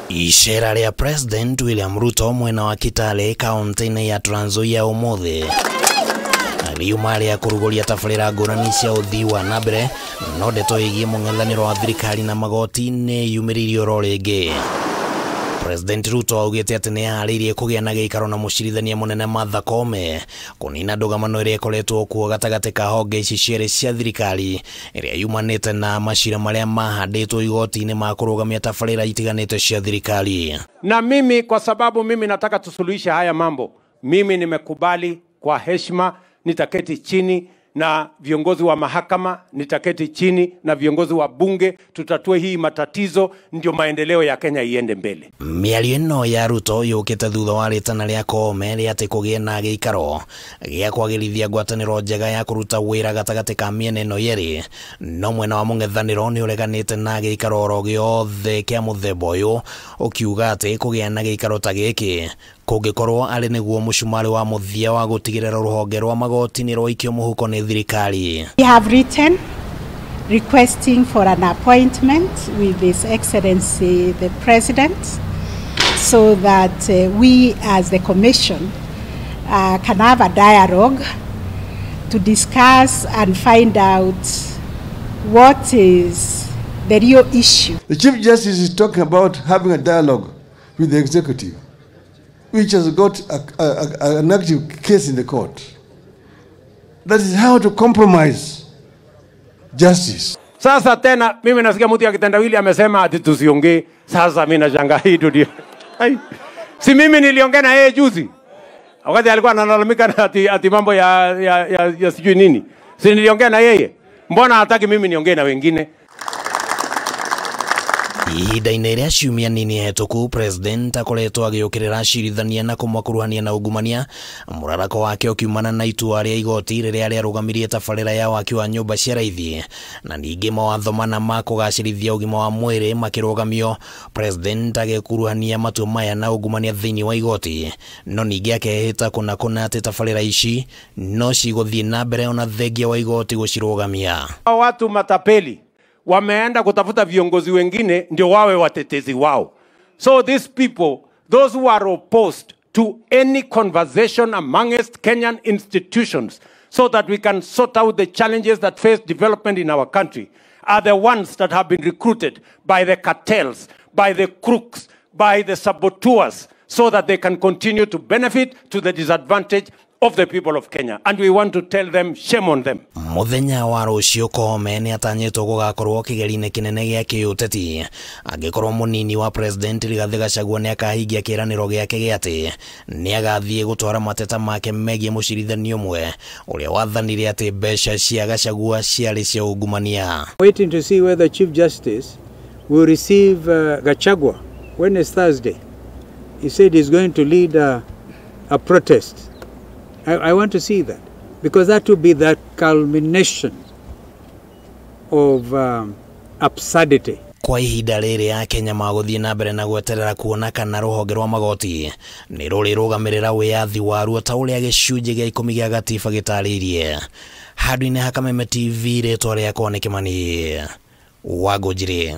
Icera rĩa President William Ruto mwena wa Kitale kaunti-inĩ ya Trans Nzoia ũmũthĩ riuma rĩa kũrugũria tabarĩra ngũrani cia ũthii wa na mbere, no ndeto ĩgiĩ mũng'ethanĩro wa thirikari na magoti nĩ yumĩririe oro rĩngĩ. President Ruto augĩte atĩ nĩ eharĩirie kũgĩa na gĩikaro na mũcirithania mũnene Martha Koome kũnina ndũgamano ĩrĩa ĩkoretwo kuo gatagatĩ ka honge ici cierĩ cia thirikari ĩrĩa yumanĩte na macira marĩa mahandĩtwo igoti-inĩ ma kũrũgamia tabarĩra itiganĩte cia thirikari. Na mimi kwa sababu mimi nataka tusuluhishe haya mambo, mimi nimekubali kwa heshima, nitaketi chini na viongozi wa mahakama, nitaketi chini na viongozi wa bunge, tutatue hii matatizo ndio maendeleo ya Kenya iende mbele. Mĩario ĩno ya Ruto yũkĩte thutha wa rĩtana rĩa Koome rĩa atĩ kũgĩe na gĩikaro gĩa kwagĩrithia ngwatanĩro njega ya kũruta wĩra gatagatĩ ka mĩena ĩno yerĩ, no mwena wa mũng'ethanĩro nĩ ũreganĩte na gĩikaro oro gĩothe kĩa mũthemba ũyũ, ũkiuga atĩ kũgĩa na gĩikaro ta gĩkĩ kũngĩkorwo arĩ nĩguo mũcumarĩ wa mũthia wa gũtigĩrĩra rũhonge rwa magoti nĩ rwaikio mũhuko nĩ thirikari. We have written requesting for an appointment with His Excellency the President so that we as the Commission can have a dialogue to discuss and find out what is the real issue. The Chief Justice is talking about having a dialogue with the executive, which has got an active case in the court. That is how to compromise justice. Sasa tena mimi nasikia mtu akitendawili amesema ati tusiongee. Sasa mimi nashangaa hii dunia. Si mimi niliongea na yeye juzi. Wakati alikuwa analalamika ati mambo ya sijui nini. Si niliongea na yeye. Mbona hataki mimi niongee na wengine? Ihinda-inĩ rĩa ciumia nini hetũku, President akoretwo agĩũkĩrĩra acirithania na kũmakuruhania na ungumania, mũrarako wake ũkiumana na itua rĩa igoti rĩrĩa rĩarũgamirie tabarĩra ya waki wa nyũmba cia raithi na ningĩ mawatho mana ma kũgacĩrithia ũgima wa mwĩrĩ makĩrũgamio. President agĩkuruhania matua maya na ungumania thĩinĩ wa igoti, no ningĩ akehĩta kũna kũna atĩ tabarĩra ici no cigũthiĩ na mbere ona thengia wa igoti gũcirũgamia. Watu matapeli wameenda kutafuta viongozi wengine ndio wawe watetezi wao. So these people, those who are opposed to any conversation amongst Kenyan institutions so that we can sort out the challenges that face development in our country, are the ones that have been recruited by the cartels, by the crooks, by the saboteurs, so that they can continue to benefit to the disadvantage of the people of Kenya. And we want to tell them, shame on them. Mũthenya wa rũciũ Koome nĩ atanyĩtwo gũgakorwo kĩgeri-inĩ kĩnene gĩa kĩũteti angĩkorwo mũnini wa President Rigathĩ Gachagua nĩ akahingia kĩĩranĩro gĩake gĩa atĩ nĩ agathiĩ gũtwara mateta make megiĩ mũcirithania ũmwe ũrĩa wathanire atĩ mbeca cia Gachagua ciarĩ cia ungumania. Waiting to see whether Chief Justice will receive Gachagua when it's Thursday. He said he's going to lead a protest. I want to see that, because that will be the culmination of absurdity. Kwa ihinda rĩrĩ Akenya magũthiĩ na mbere na gweterera kuona kana rũhonge rwa magoti nĩ rũrĩrũgamĩrĩra wĩyathi waruo ta ũrĩa gĩcunjĩ gĩa 10 gĩa gatiba gĩtarĩirie. Handũ-inĩ ha Kameme TV, rĩtwa rĩakwa nĩ Kĩmani Wangũnjiri.